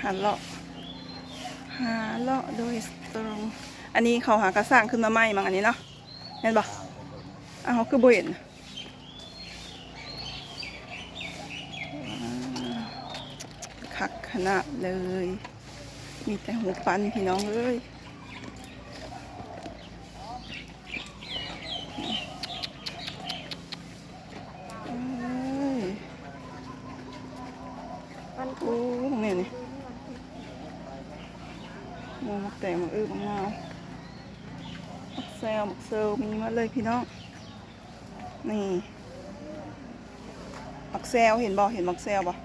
ຫາເລາະ ຫາເລາະໂດຍຕຣົງ. ອັນນີ້ເຂົາຫາກະສ້າງຂຶ້ນມາໃໝ່ມັ້ງ ອັນນີ້ເນາະ ແມ່ນບໍ່? ອ້າວ ເຮົາຄືບໍ່ເຫັນ? ວ້າ ຄັກຂະໜາດເລີຍ ມີແຕ່ຮູບປັ້ນ ພີ່ນ້ອງເອີຍ. ເອີຍ ໂອ້ ແມ່ນີ້ ໝາກແຕງ ໝາກອຶ ໝາກນາວ ໝາກແຊວ ໝາກເຊີວ ມີໝົດເລີຍພີ່ນ້ອງ. ນີ້ ໝາກແຊວ ເຫັນບໍ່? ເຫັນໝາກແຊວບໍ່?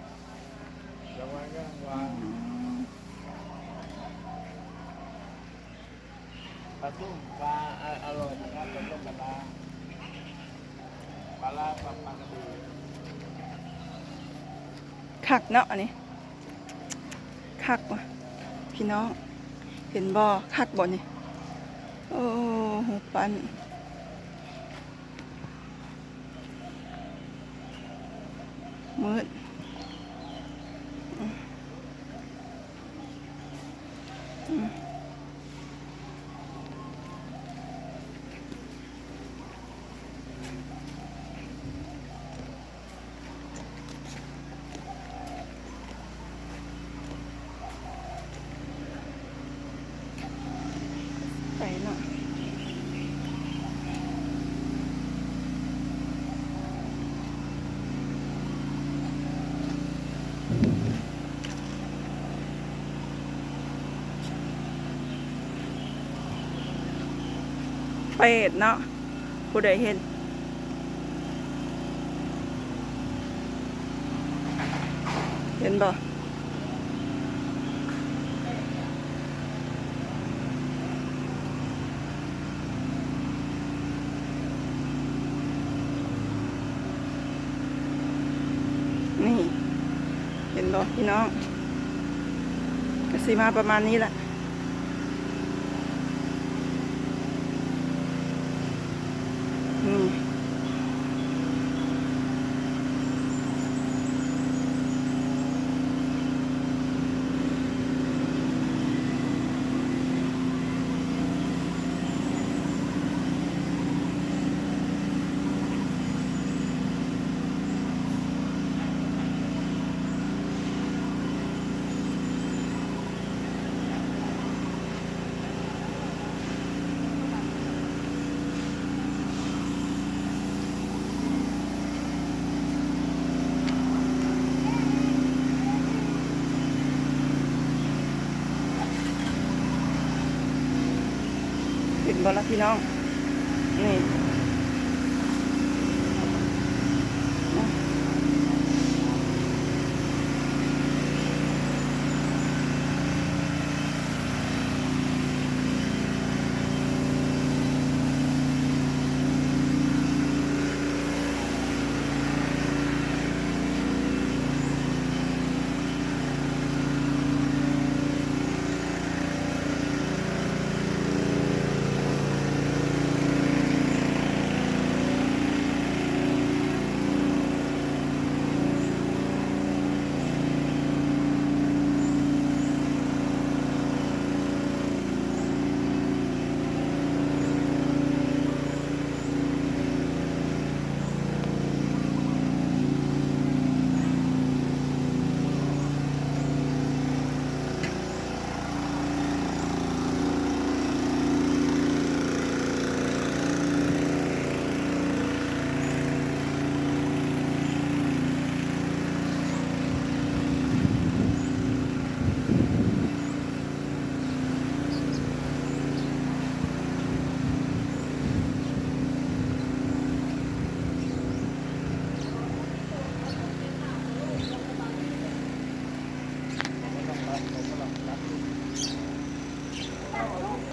ປາຕຸ້ມ ປາ ອາ ອະຮ່ອຍນະຄັບ ປາຕົ້ມປາລາ ປາລາ ປາ ປາກະດີ ຄັກເນາະ ອັນນີ້ ຄັກວ່າ ພີ່ນ້ອງ ເຫັນບໍ່? ຄັກບໍ່ນີ້? ໂອ້ ຮູບປັ້ນ ມືດ ອືມ ອືມ. ໄປເນາະ ເປດເນາະ ຜູ້ໃດເຫັນ ເຫັນບໍ່? ນີ້ ເຫັນບໍ່ພີ່ນ້ອງ? ກະຊິມາປະມານນີ້ລະ ນີ້. ເຫັນບໍ່ລະພີ່ນ້ອງ? ນີ້